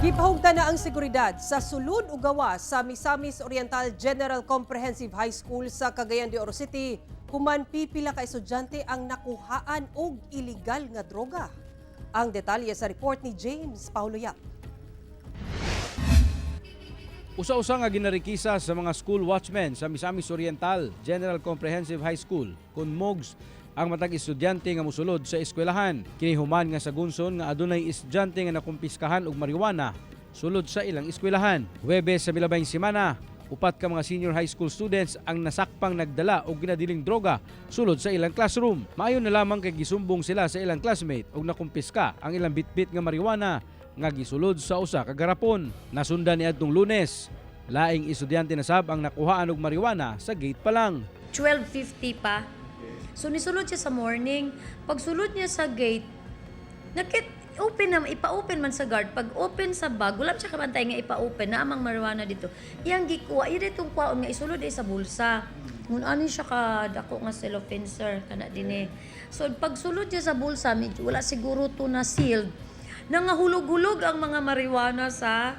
Gipahugtan na ang seguridad sa sulod ug gawas sa Misamis Oriental General Comprehensive High School sa Cagayan de Oro City human pipila ka estudyante ang nakuhaan og illegal nga droga. Ang detalye sa report ni James Paulo Yap. Usa-usa nga ginarikisa sa mga school watchmen sa Misamis Oriental General Comprehensive High School kon Mogs ang matag estudyante nga mosulod sa eskwelahan. Kini human nga sa gunson nga adunay estudyante nga nakumpiskahan og marijuana sulod sa ilang eskwelahan. Huwebes sa milabayng semana, upat ka mga senior high school students ang nasakpang nagdala og ginadiling droga sulod sa ilang classroom. Maayo na lamang kay gisumbong sila sa ilang classmate og nakumpiska ang ilang bitbit nga marijuana nga gisulod sa usa ka garapon. Nasundan niadtong Lunes, laing estudyante na sab ang nakuhaan og marijuana sa gate pa lang. 12:50 pa. So nisulod siya sa morning. Pagsulod niya sa gate, nakit open na ipa-open man sa guard. Pag open sa bag, wala siya kabantay nga ipa-open na amang marijuana dito. Iyang gikuha, iya ditong kuhaon nga isulod ay sa bulsa. Ngun ani siya ka dako nga cellophane, sir, kana dinhi. So pagsulod niya sa bulsa, medyo wala siguro to na sealed. Nangahulog-hulog ang mga marijuana sa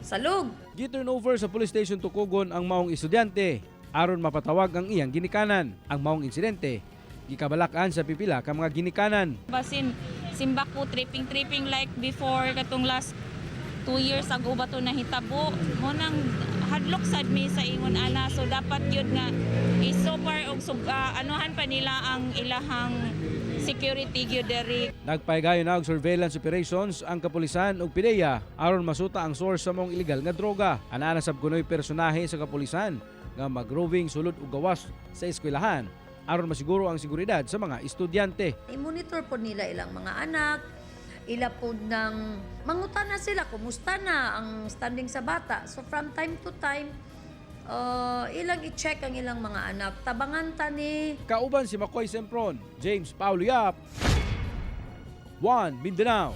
salog. Gi-turn over sa police station Tocogon ang maong estudyante aron mapatawag ang iyang ginikanan. Ang maong insidente gikabalak-an sa pipila ka mga ginikanan. Basin simba ko tripping tripping like before katong last 2 years ago ba to nahitabo mo nang hadlok sad mi sa ingon ana. So dapat yun nga is so far og anuhan pa nila ang ilahang security gyud diri. Nagpahigayon na og surveillance operations ang kapulisan ug PDEA aron masuta ang source sa maong ilegal nga droga. Anaa sab kunoy personahe sa kapulisan nga magroving sulod ug gawas sa eskwelahan aron masiguro ang seguridad sa mga estudyante. I-monitor po nila ilang mga anak, ila po ng mangutana sila, kumusta na ang standing sa bata. So from time to time, ilang i-check ang ilang mga anak. Tabangan ta ni Kauban si Makoy Sempron, James Paulo Yap, 1 Mindanao.